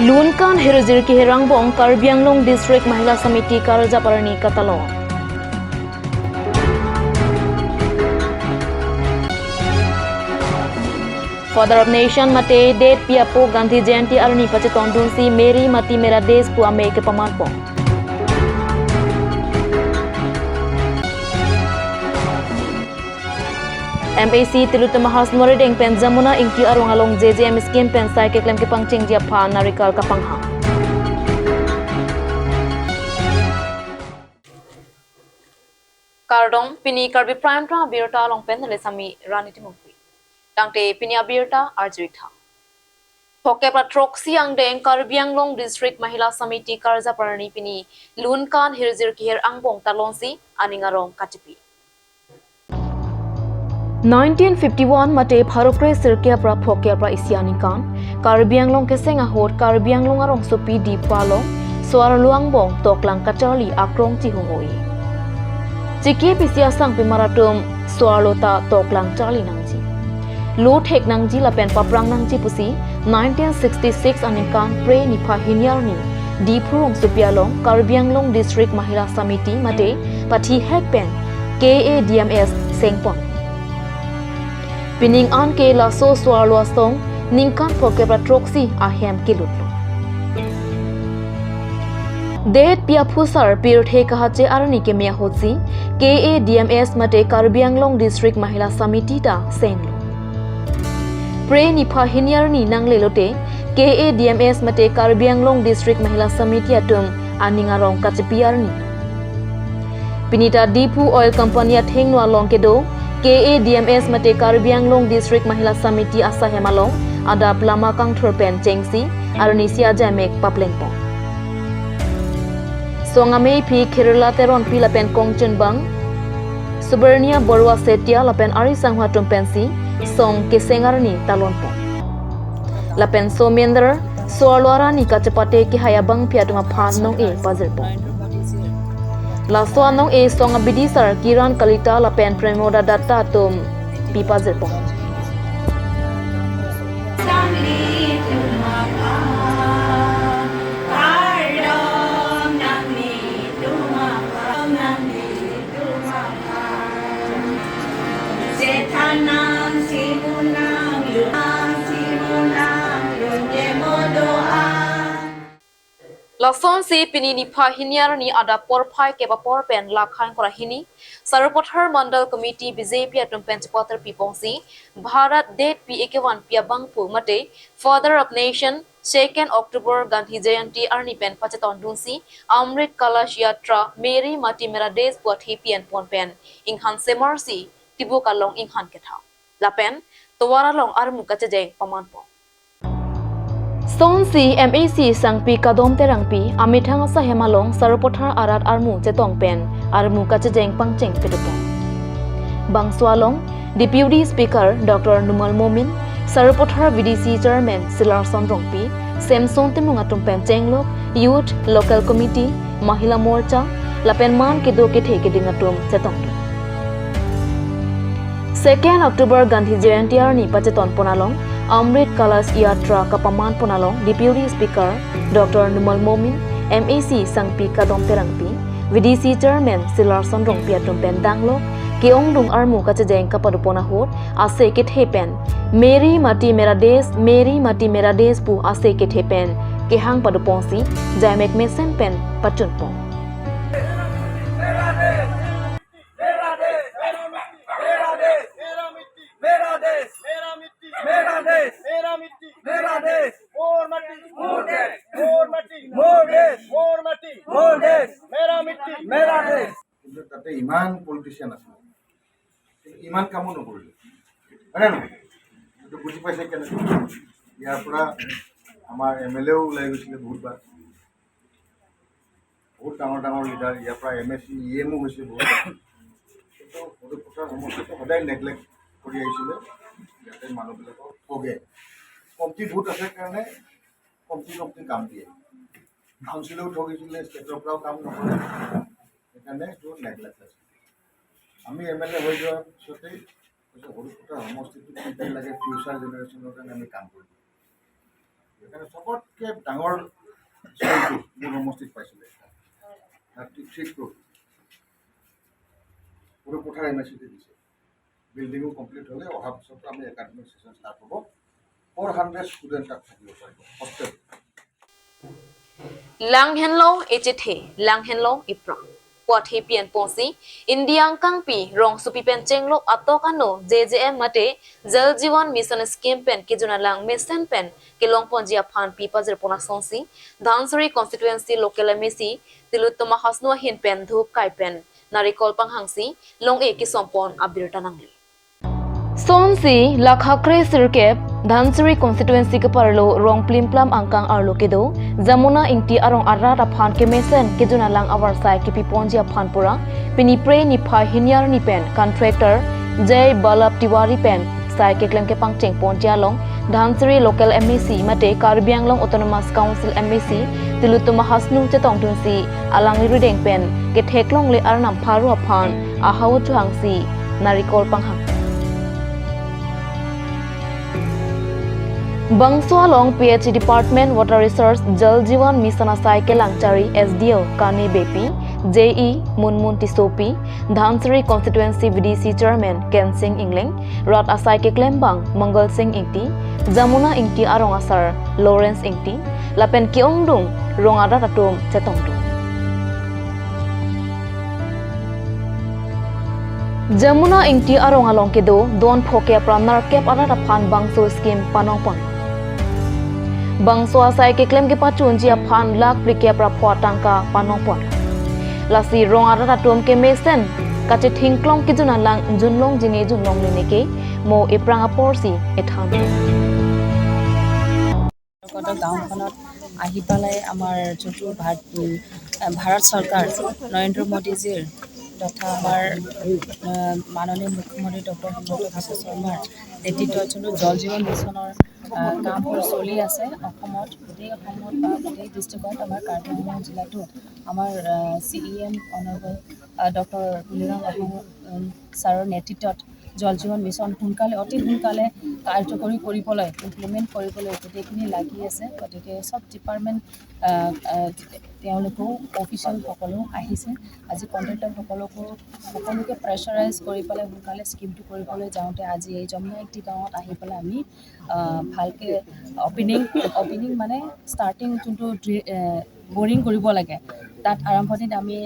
Lunkan Hirjir ki Herangbong Karbi Anglong District Mahila Samiti Karjaparani Katalon. Father of Nation mate date piapo Gandhi Jayanti arni pacheton dunsi Meri Mati Mera Desh pu ame ke paman pong. MAC Tilutama House Morideng pen Jamuna ingki arong along JJM scheme pen sai ke klem ke pangching jia pha narikal ka pangha. Kardong pini karbi prime tra birta long pen le sami rani timukri. Tangte pini abirta arjuitha. Thoke pra troxi angdeng Karbi Anglong District Mahila Samiti Karja Parani pini Lunkan Hirzir ki her angbong talonsi aningarong katipi. 1951 mate Bharokre Sirkia pra Phokia pra Isiani kan Karbi Anglong ke senga hot Karbi Anglong arong sopi di palong suara luang bong toklang kacali akrong cihungoi. Ciki pisia sang pimaratum suarlota toklang cali nangji. Lo thek nangji lapen paprang nangji pusi 1966 anikan pre nipa hinyarni di phurung supialong Karbi Anglong District Mahila Samiti mate pathi hekpen KADMS sengpon. Pining an ke laso suarlo song ningkan phoke pra troxi ahem kilutlo. Det pia phusar pir the kahache arni ke mea hoji KADMS mate Karbi Anglong District Mahila Samiti ta senglo. Pre nipa hinyarni nangle lote KADMS mate Karbi Anglong District Mahila Samiti atum aningarong kachipiarni. Pinita Dipu Oil Company athengno along kedo KADMS mate Karbi Anglong District Mahila Samiti asa hemalong ada plama kang thurpen chengsi arnisia jamek paplengpong. Songame phi Kerala teron pi lapen kongchun bang Subarnia Borwa Setia lapen ari sanghwa tumpensi song kesengarni talonpong. Lapen Somendra soalwarani kachapate ki hayabang phiatuma phan nong e pazirpong. La soanong e song abidisar Kiran Kalita lapen Premoda Datta tum pipa zirpong. Lason si pini nipa hiniar ni ada porphai keba porpen lakhan kora hini Sarupathar Mandal Committee BJP atum penchpatar pipongsi Bharat date pi ekewan pia bangpu mate Father of Nation 2nd October Gandhi Jayanti arni pen pacheton dunsi Amrit Kalash Yatra Meri Mati Mera Desh puathi pian ponpen inghan semarsi tibu kalong inghan ketha lapen towara long armu kachejeng pamanpo. Sonsi MAC sangpi kadom terangpi amithang asa hemalong Sarupathar arat armu chetong pen armu kachejeng pangcheng pitupong. Bangswalong Deputy Speaker Dr. Numal Momin Sarupathar VDC Chairman Silarson Rongpi Samson Temunga tumpen chenglok Youth Local Committee Mahila Morcha lapen man kedo kethe kedingatum chetong. 2nd October Gandhi Jayanti arni pacheton ponalong Amrit Kalash Yatra kapaman ponalong Deputy Speaker Dr. Numal Momin MAC Sangpi Kadom Terangpi VDC Chairman Silarson Rongpi atumpen danglo keong dung armu kachejeng kapadupona hot ase ke thepen Meri Mati Mera Desh Meri Mati Mera Desh pu ase ke thepen kehang padupongsi jaimek mesen pen pachunpong. কিন্তু তাতে ইমান politician আছিলে কিন্তু ইমান কামো নকৰিলে, হয়নে নহয়? এইটো বুজি পাইছে কেনেকৈ? ইয়াৰ পৰা আমাৰ এম এল এও ওলাই গৈছিলে বহুতবাৰ, বহুত ডাঙৰ ডাঙৰ লিডাৰ ইয়াৰ পৰা এম এছ চি ই এমো হৈছে বহুত। কিন্তু সৰুপথাৰ সমষ্টিটো সদায় নেগলেক্ট কৰি আহিছিলে। ইয়াতে মানুহবিলাকক ঠগে, কমটি ভোট আছে কাৰণে কমটি কমটি কাম দিয়ে। কাউন্সিলেও ঠগিছিলে, ষ্টেটৰ পৰাও কাম নকৰে, সেইকাৰণে এইটো নেগলেক্ট আছে। আমি এম এল এ হৈ যোৱাৰ পিছতেই কৈছে সৰুপথাৰ সমষ্টিটো কি কি লাগে ফিউচাৰ জেনেৰেশ্যনৰ কাৰণে আমি কাম কৰিম। সেইকাৰণে চবতকৈ ডাঙৰ স্কুলটো মোৰ সমষ্টিত পাইছিলে, 33 ক্ৰ'ৰ, সৰুপথাৰ এম এ চিতে দিছে। বিল্ডিঙো কমপ্লিট হ'লে অহা বছৰৰ পৰা আমি একাডেমিক ছেশ্যন ষ্টাৰ্ট হ'ব। 400 ষ্টুডেণ্ট তাত থাকিব পাৰিব hostel. Lang henlo echithe lang henlo ipra kwathe pian posi Indiang kangpi rong supi pen chenglo atokano JJM mate Jal Jeevan Mission scheme pen kijuna lang mission pen kelong ponjia phan pi pajer pona sonsi Dhansiri constituency local MEC Tilottama Hasnua hin pen dhup kai pen narikol panghangsi long e kisompon abir tanangli. Sonsi Lakhakre Sirkep Dhansiri constituency ke parlo rong plim plam angkang arlo kedo Jamuna ingti arong arra phan ke mesen ke juna lang awar sai ke piponjia phanpura pini pre ni pha hinyar ni pen contractor Jay Balap Tiwari pen sai ke klem ke pangcheng ponjia long Dhansiri local MEC mate Karbi Anglong Autonomous Council MEC Tilottama Hasnu chetong tunsi alang rideng pen ke theklong le arnam pharu phan ahau chuhangsi narikol panghang. Bangsua long PH Department Water Resource Jal Jeevan Mission Asai ke Langchari SDO Kane Bepi JE Munmun Tisopi Dhansiri Constituency VDC Chairman Ken Singh Ingleng Rat Asai ke Klembang Mangal Singh Ingti Jamuna Ingti Arong Asar Lawrence Ingti Lapen Kiongdung Rongada Tatum Chetongdung. Jamuna Ingti Arong Along Kedo Don Phoke Pranar Kep Arata Phan Bangso Scheme Panong Pon Bangso asai ke klem ke pachun jia phan lak plike pra phwa tangka panong pon lasi rong ara tum ke mesen kache thingklong ki juna lang junlong jine junlong le ke mo ipranga porsi ethan. গাঁওখনত আহি পেলাই আমাৰ যোনটো ভাৰত চৰকাৰ নৰেন্দ্ৰ মোদীজীৰ তথা আমাৰ মাননীয় মুখ্যমন্ত্ৰী ডক্টৰ হিমন্ত বিশ্ব শৰ্মাৰ নেতৃত্বত যোনটো জল জীৱন মিছনৰ কামবোৰ চলি আছে অসমত, গোটেই অসমত বা গোটেই ডিষ্ট্ৰিক্টত, আমাৰ কাৰ্বি আংলং জিলাতো আমাৰ CEM honourable doctor Tuliram Ahong ছাৰৰ নেতৃত্বত জল জীৱন মিছন সোনকালে, অতি সোনকালে কাৰ্যকৰী কৰিবলৈ, ইমপ্লিমেণ্ট কৰিবলৈ গোটেইখিনি লাগি আছে। গতিকে চব ডিপাৰ্টমেণ্ট তেওঁলোকেও অফিচিয়েলসকলেও আহিছে। আজি কণ্ট্ৰেক্টৰসকলকো সকলোকে প্ৰেছাৰাইজ কৰি পেলাই সোনকালে স্কীমটো কৰিবলৈ যাওঁতে আজি এই যমুনা একটি গাঁৱত আহি পেলাই আমি ভালকৈ অ'পেনিং মানে ষ্টাৰ্টিং যোনটো বৰিং কৰিব লাগে তাত আৰম্ভণিত আমি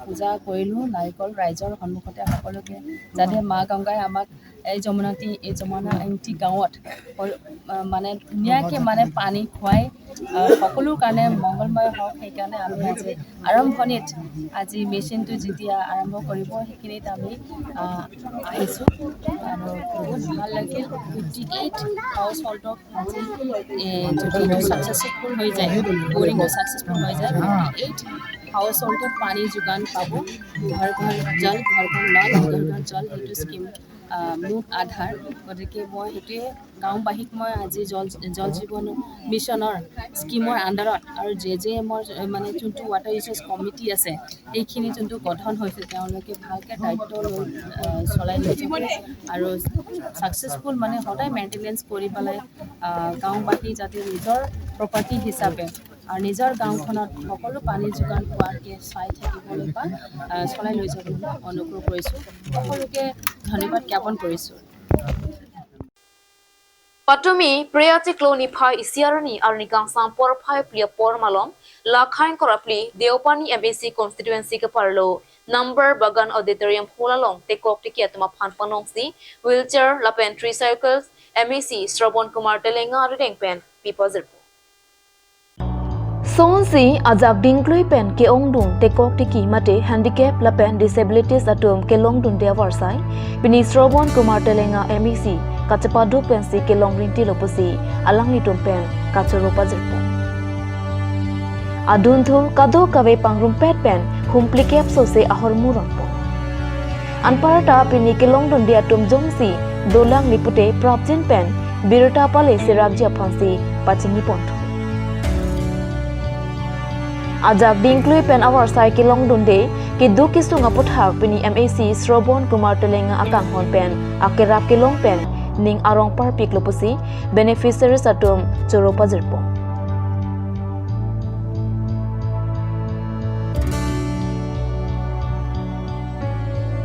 পূজা কৰিলোঁ নাৰিকল ৰাইজৰ সন্মুখতে সকলোকে, যাতে মা গংগাই আমাক এই যমুনা এংটি গাঁৱত মানে ধুনীয়াকৈ মানে পানী খুৱাই সকলোৰ কাৰণে মংগলময় হওক, সেইকাৰণে আমি আজি আৰম্ভণিত আজি মেচিনটো যেতিয়া আৰম্ভ কৰিব সেইখিনিত আমি আহিছোঁ আৰু বহুত ভাল লাগিল। 58 হাউচ হোল্ডক আজি যদি এইটো ছাকচেছফুল হৈ যায়, বৰিংটো ছাকচেছফুল হৈ যায়, 58 হাউচ হোল্ডত পানী যোগান পাব। ঘৰ ঘৰ জল, ঘৰ ঘৰ নল, ঘৰ ঘৰ জল, সেইটো স্কীম মূল আধাৰ। গতিকে মই সেইটোৱে গাঁওবাসীক মই আজি জল জীৱন মিছনৰ স্কীমৰ আণ্ডাৰত আৰু জে জে এমৰ মানে যোনটো ৱাটাৰ ৰিচ'ৰ্চ কমিটি আছে এইখিনি যোনটো গঠন হৈছে তেওঁলোকে ভালকৈ দায়িত্ব লৈ চলাই লৈ যাব আৰু ছাকচেছফুল মানে সদায় মেইনটেনেঞ্চ কৰি পেলাই গাঁওবাসী যাতে নিজৰ প্ৰপাৰ্টি হিচাপে আৰু নিজৰ গাঁওখনত সকলো পানী যোগান পোৱাকৈ চাই থাকিবলৈ বা চলাই লৈ যাবলৈ অনুগ্ৰহ কৰিছোঁ। সকলোকে ধন্যবাদ জ্ঞাপন কৰিছোঁ। Patumi preyati kloni phai isiarani arni gangsang por phai plia por malom lakhain korapli Deopani MAC constituency ke parlo number bagan auditorium holalong tekok tikia tuma phan panong si wheelchair lapen three cycles MEC Shrabon Kumar Telenga rideng pen pipazirpo. Sonsi ajak dingklui pen ke ongdung tekok tiki mate handicap lapen disabilities atum ke longdun deawar sai pini Shrabon Kumar Telenga MEC kachapadu pen si ke long rinti lopusi alang litum pen kachoro pajirpo. Adunthu kado kave pangrum pet pen humplikep so se ahor murangpo. Anparta pini ke longdun dia tum jongsi dolang lipute prapjen pen birta pale sirakjia phansi pachingi ponthu. Ajak dingklui pen awar sai ke longdun de ke du kisunga puthak pini MAC Shrabon Kumar Telenga akang hon pen akerap ke long pen ning arong par pik lopusi beneficiaries atum choro pajirpo.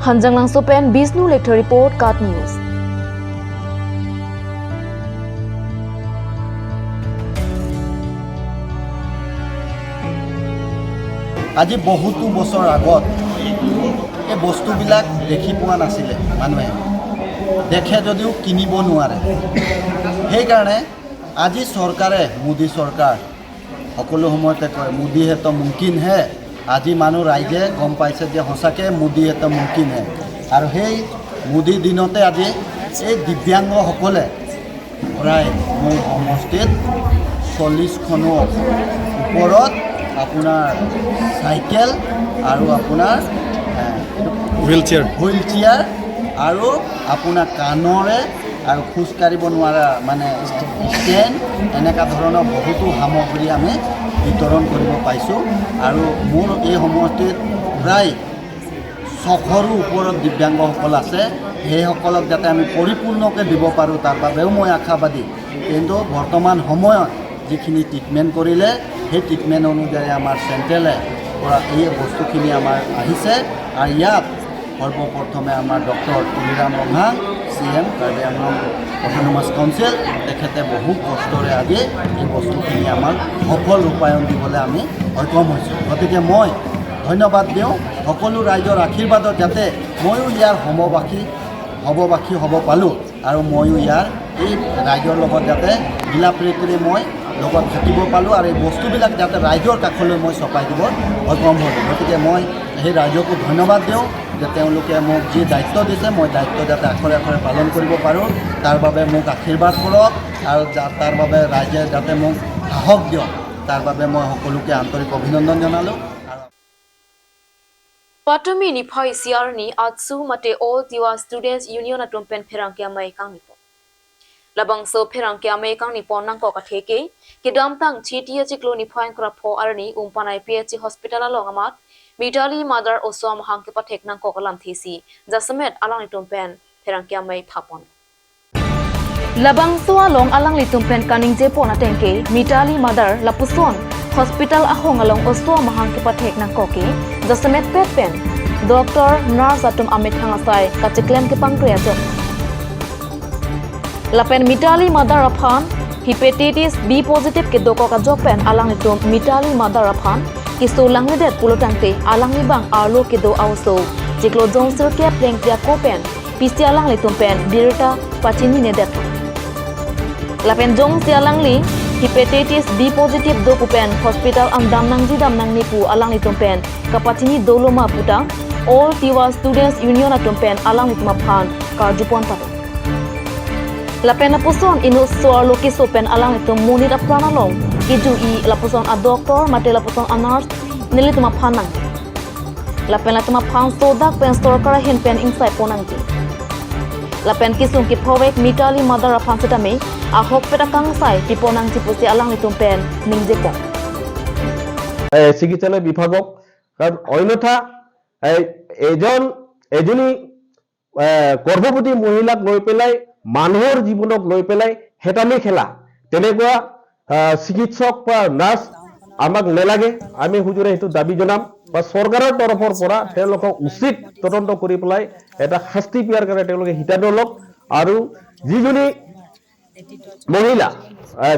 Hanjanglang Sopen Bishnu Lecture Report Kat News. আজি বহুতো বছৰ আগত এই বস্তুবিলাক দেখি পোৱা নাছিলে, মানুহে দেখে যদিও কিনিব নোৱাৰে। সেইকাৰণে আজি চৰকাৰে, মোদী চৰকাৰ সকলো সময়তে কয় মোদী হে তো মুমকিন হে। আজি মানুহ ৰাইজে গম পাইছে যে সঁচাকৈ মোদী হে তো মুমকিন হে। আৰু সেই মোদীৰ দিনতে আজি এই দিব্যাংগসকলে প্ৰায় মোৰ সমষ্টিত 40খনো ওপৰত আপোনাৰ চাইকেল আৰু আপোনাৰ হুইল চেয়াৰ আৰু আপোনাৰ কাণৰে আৰু খোজকাঢ়িব নোৱাৰা মানে ষ্টেণ্ড, এনেকুৱা ধৰণৰ বহুতো সামগ্ৰী আমি বিতৰণ কৰিব পাইছোঁ। আৰু মোৰ এই সমষ্টিত প্ৰায় 600ৰো ওপৰত দিব্যাংগসকল আছে, সেইসকলক যাতে আমি পৰিপূৰ্ণকৈ দিব পাৰোঁ তাৰ বাবেও মই আশাবাদী। কিন্তু বৰ্তমান সময়ত যিখিনি ট্ৰিটমেণ্ট কৰিলে সেই ট্ৰিটমেণ্ট অনুযায়ী আমাৰ চেণ্ট্ৰেলে পৰা এই বস্তুখিনি আমাৰ আহিছে। আৰু ইয়াত সৰ্বপ্ৰথমে আমাৰ doctor Tuliram Ronghang, C M Karbi Anglong autonomous council, তেখেতে বহু কষ্টৰে আজি এই বস্তুখিনি আমাক সফল ৰূপায়ণ দিবলৈ আমি সক্ষম হৈছোঁ। গতিকে মই ধন্যবাদ দিওঁ সকলো ৰাইজৰ আশীৰ্বাদত যাতে ময়ো ইয়াৰ সমবাসী হ'ব পালোঁ আৰু ময়ো ইয়াৰ এই ৰাইজৰ লগত যাতে মিলা প্ৰীতিৰে মই লগত থাকিব পালোঁ আৰু এই বস্তুবিলাক যাতে ৰাইজৰ কাষলৈ মই চপাই দিব সক্ষম হ'লোঁ। গতিকে মই সেই ৰাইজকো ধন্যবাদ দিওঁ যে তেওঁলোকে মোক যি দায়িত্ব দিছে মই দায়িত্ব যাতে আখৰে আখৰে পালন কৰিব পাৰোঁ তাৰ বাবে মোক আশীৰ্বাদ কৰক আৰু তাৰ বাবে ৰাইজে যাতে মোক সাহস দিয়ক তাৰ বাবে মই সকলোকে আন্তৰিক অভিনন্দন জনালোঁ। Patumi ni phai siar ni atsu mate all Tiwa Students Union atumpen pherang kya mai kang ni po. Labang so pherang kya mai kang ni pon nang ko ka theke kidam tang chitia chiklo ni phai kra pho ar ni umpanai PH hospital along amat Mitali mother oswam hang ke pathek nang ko kalam thisi jasamet alang ni tumpen pherang kya mai phapon. Labang so along alang li tumpen kaning je pon atengke Mitali mother lapuson hospital ahong along oswa mahang ke pathek nang koke jasamet pet pen doctor nurse atum amit hangasai kachiklem ke pangkriya jok lapen Mitali mother aphan hepatitis B positive ke doko ka jok pen alang itum Mitali mother aphan kisu langni det pulotangte alang ni bang arlo ke do awso jiklo jonsir ke pleng pya ko pen pisi alang litum pen birta pachini ne det lapen jong si alang li hepatitis B positive do pupen hospital ang damnang ji damnang ni pu alang ni tumpen kapachini doloma puta all Tiwa Students Union atumpen alang ni tumaphan karjupon pato lapen lapuson inu soar loki sopen alang ni tum munit aprana long kiju i lapuson a doctor mate lapuson a nurse nili tumaphan nang lapen la tumaphan sodak pen sarkar hin pen insai ponang ji lapen kisung ki phowek Mitali mother aphan sitame ahok peta kangsai piponang chipusi alang litumpen ningjepo চিকিৎসালয় বিভাগক কাৰণ অন্যথা এজনী গৰ্ভৱতী মহিলাক লৈ পেলাই মানুহৰ জীৱনক লৈ পেলাই হেতালি খেলা তেনেকুৱা চিকিৎসক বা নাৰ্ছ আমাক নেলাগে। আমি হুজুৰে সেইটো দাবী জনাম বা চৰকাৰৰ তৰফৰ পৰা তেওঁলোকক উচিত তদন্ত কৰি পেলাই এটা শাস্তি দিয়াৰ কাৰণে তেওঁলোকে সিদ্ধান্ত লওক। আৰু যিজনী মহিলা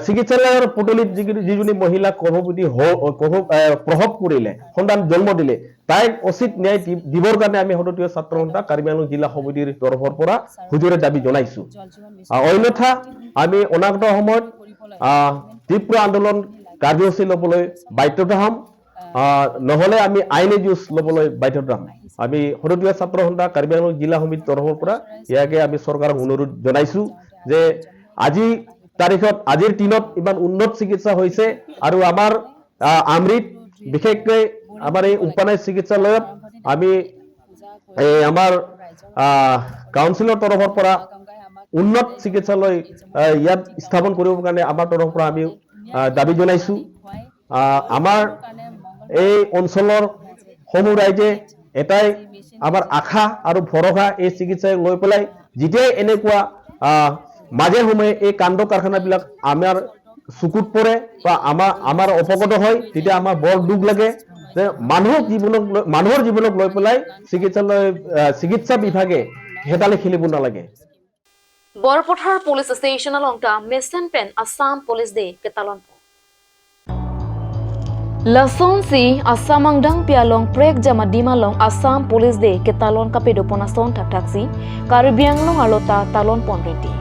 চিকিৎসালয়ৰ পদূলিত যিজনী মহিলা গৰ্ভৱতী প্ৰসৱ কৰিলে, সন্তান জন্ম দিলে, তাইক উচিত ন্যায় দিবৰ কাৰণে আমি সদতীয় ছাত্ৰ সন্থা কাৰ্বি আংলং জিলা সমিতিৰ তৰফৰ পৰা হুজুৰে দাবী জনাইছো। অন্যথা আমি অনাগত সময়ত তীব্ৰ আন্দোলন কাৰ্যসূচী ল'বলৈ বাধ্যতা হ'ম, নহ'লে আমি আইনী যুঁজ ল'বলৈ বাধ্যতা হ'ম। আমি সদতীয় ছাত্ৰ সন্থা কাৰ্বি আংলং জিলা সমিতিৰ তৰফৰ পৰা ইয়াকে আমি চৰকাৰক অনুৰোধ জনাইছো যে আজি তাৰিখত আজিৰ দিনত ইমান উন্নত চিকিৎসা হৈছে আৰু আমাৰ আমৃত বিশেষকৈ আমাৰ এই উপানাই চিকিৎসালয়ত আমি এই আমাৰ কাউন্সিলৰ তৰফৰ পৰা উন্নত চিকিৎসালয় ইয়াত স্থাপন কৰিবৰ কাৰণে আমাৰ তৰফৰ পৰা আমি দাবী জনাইছো। আমাৰ এই অঞ্চলৰ সমূহ ৰাইজে এটাই আমাৰ আশা আৰু ভৰসা এই চিকিৎসালয় লৈ পেলাই যেতিয়াই এনেকুৱা মাজে সময়ে এই কাণ্ড কাৰখানাবিলাক আমাৰ চকুত পৰে বা আমাৰ অৱগত হয় তেতিয়া আমাৰ বৰ দুখ লাগে। যে মানুহৰ জীৱনক লৈ পেলাই চিকিৎসালয় চিকিৎসা বিভাগে হেতালি খেলিব নালাগে। Borpathar police station along ta mission pen Assam police day ketalon Lason si Assam angdang pialong prek jama dimalong Assam police day ketalon kapedopona son thak thak si Karbi Anglong alota talon ponrenti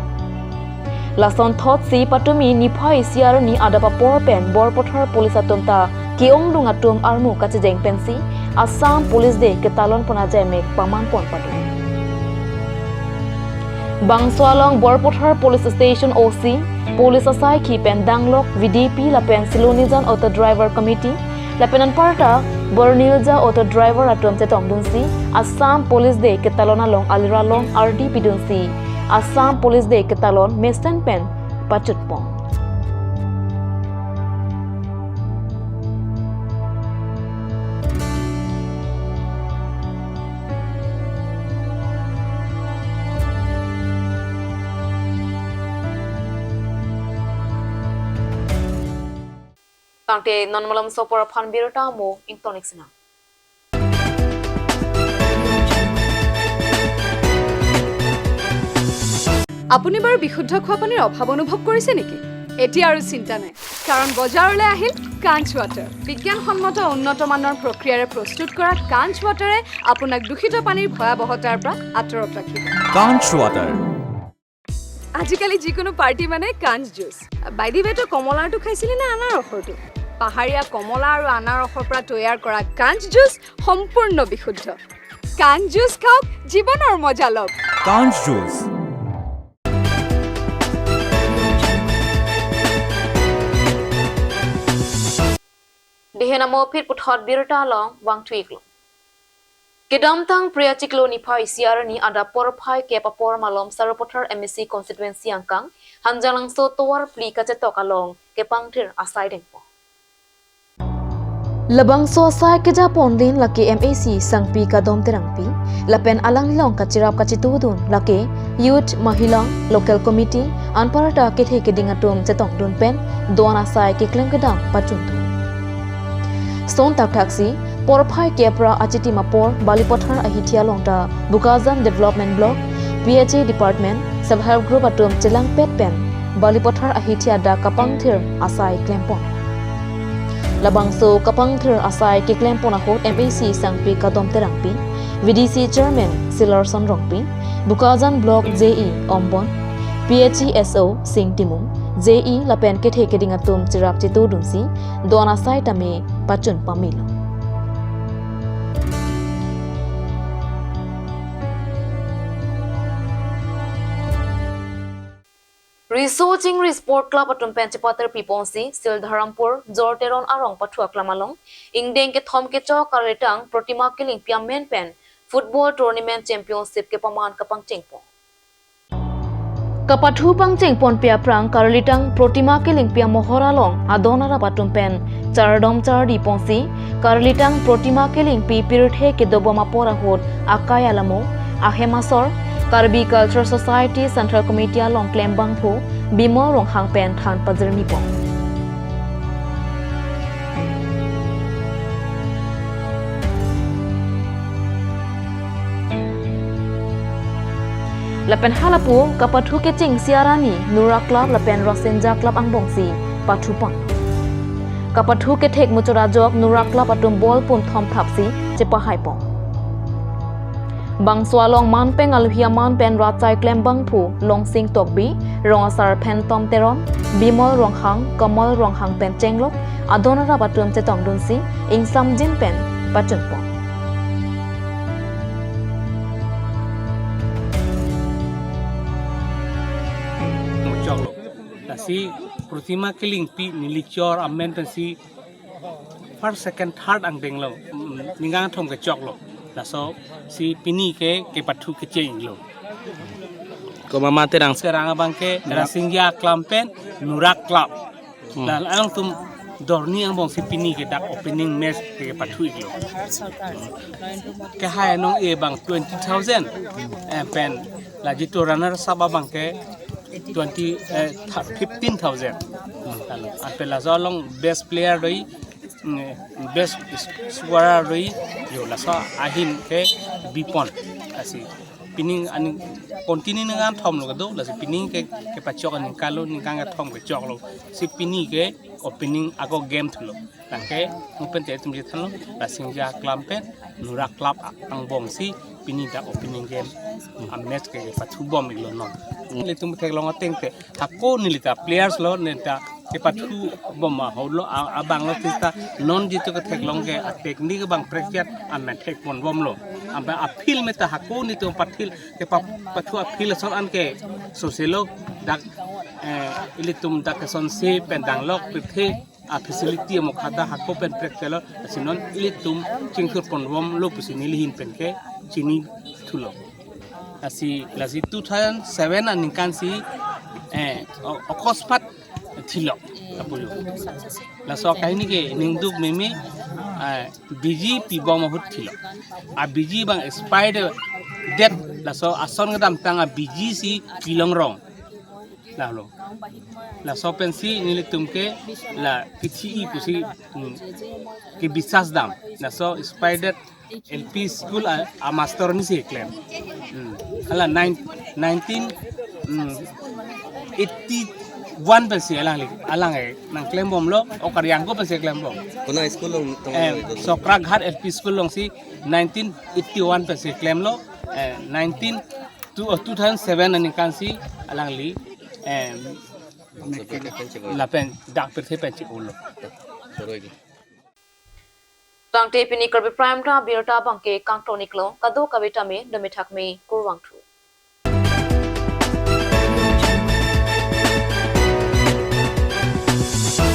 Lason thot si patumi niphai siar ni adapa por pen Borpathar police atum ta kiong dung atum armu kachejeng pensi Assam police day ketalon pona jemek paman pon patu Bangswalong Borpathar police station OC police asai ki pen danglok VDP lapen Silonijan auto driver committee lapen anparta Bornilja auto driver atum chetong dunsi Assam police day ketalon along aliralong RDP dunsi Assam police day ketalon mesen pen pachutpong. Tangte nonmalam sopor phan birota mo ingtonik sina. আপুনি বাৰু বিশুদ্ধ খোৱা পানীৰ অভাৱ অনুভৱ কৰিছে নেকি? এতিয়া আৰু চিন্তা নাই, কাৰণ বজাৰলৈ আহিল কাঞ্চ ৱাটাৰ। বিজ্ঞানসন্মত উন্নত মানৰ প্ৰক্ৰিয়াৰে প্ৰস্তুত কৰা কাঞ্চ ৱাটাৰে আপোনাক দূষিত পানীৰ ভয়াৱহতাৰ পৰা আঁতৰত ৰাখিব। কাঞ্চ ৱাটাৰ। আজিকালি যিকোনো পাৰ্টি মানে কাঞ্চ জুচ। বাই the ৱে, তই কমলাৰটো খাইছিলি নে আনাৰসৰটো? পাহাৰীয়া কমলা আৰু আনাৰসৰ পৰা তৈয়াৰ কৰা কাঞ্চ জুচ সম্পূৰ্ণ বিশুদ্ধ। কাঞ্চ জুচ খাওক, জীৱনৰ মজা লওক। কাঞ্চ juice. Dehenamo phir puthot birta long wang thuiklo. Kedamtang priya chiklo niphai siarani ada porphai ke papor malom Sarupathar MSc constituency angkang hanjalang so towar pli ka chetok along ke pangthir asai dengpo. Labang so asai ke ja pondin laki MAC sangpi ka dom terangpi lapen alang long ka chirap ka chitudun laki youth mahila local committee anparata ke the ke dingatum chetong dun pen doan asai ke klem kedam pachuntu. Stone tak taxi porphai kepra achiti mapor Balipathar ahithia longta Bokajan development block PHA department self help group atum chelang pet pen Balipathar ahithia da kapangthir asai klempon. Labangso kapangthir asai ke klempon ahot MAC sangpi kadom terangpi VDC chairman Silarson Rongpi Bokajan block JE Ombon PHESO Singh Timung JE lapen ke the ke dingatum chirap chitu dunsi dona sai tame pachun pamilo. Researching Sport Club atum penchapatar piponsi Sildharampur Jorteron arong pathua klamalong ingdeng ke thom ke chok karetang Protima killing piamen pen football tournament championship ke paman kapang chengpo. Kapathu pangcheng pon pia prang karlitang Protima killing pia mohoralong adonara patum pen chardom chardi ponsi karlitang Protima killing pi pirthe ke doboma pora hot akayalamo ahemasor Karbi Cultural Society Central Committee along Klembangphu Bimo Ronghang pen than pajrni pong. Lapen halapu kapathu ke ching siarani Nura Club lapen Rosenja Club angbongsi pathupon. Kapathu ke thek muchora jok Nura Club atum bol pum thom thapsi chepa haipong. Bangswalong manpeng alhia manpen rachai klembangphu longsing tokbi rongasar phentom teron Bimol Ronghang Kamal Ronghang pen chenglok adonara patum chetong dunsi ingsam jin pen pachunpong. Si Protima killing pi nilichor amen pen si first second third ang denglo ningang thom ke chok lo la so si pini ke pathu ke cheng lo ko mama te rang se rang bang ke Rasingya club pen Nurak club la ang tum dorni ang bong si pini ke dak opening match ke pathu lo ke hai nong e bang 20,000 pen la jito runner saba bang ke 15,000 and pela long best player doi Best scorer roi yo laso ahin ke bipon asi pining ani continue ngan thom lo do la si pining ke pachok ani kalo ning kang thom ke chok lo si pini ke opening ako game thulo langke mupen te tum je thalo la singja club pe nura club ang bong si pini da opening game a match ke pathu bom ilo no le tum thek long teng te hakko nilita players lo neta ke pathu bom ma holo a bang lo tista non jitu ke thek long ke a technique bang practice a ma thek mon bom lo amba appeal me ta hakko ni to pathil ke pathu appeal son an ke soselo dak ilitum dak son se pendang lok pithe a facility mo khada hakko pen practice lo sinon ilitum chingthur ponbom lo pusini lihin pen ke chini thulo asi lasi 2007 aning kan si অকস্মাত Thiel আপুলো লাস কাহিনী ke ningduk meme busy pibo mahut thilo a busy bang expired date laso ason gadam tanga busy si kilong rong la lo la sopensi nili tumke la kichi pusi ke bisas dam la so expired LP school a master ni si claim ala 1981 pensi alang alang e nang claim bom lo o karyang ko pensi claim bom kona school long Sokra Ghat LP school long si 1981 pensi claim lo 2007 ani kan si alang li la pen dak per the pen chi ulo Tangte pini karbi prime ta birta bangke kangtonik lo kado kabita me domithak me kurwang thu.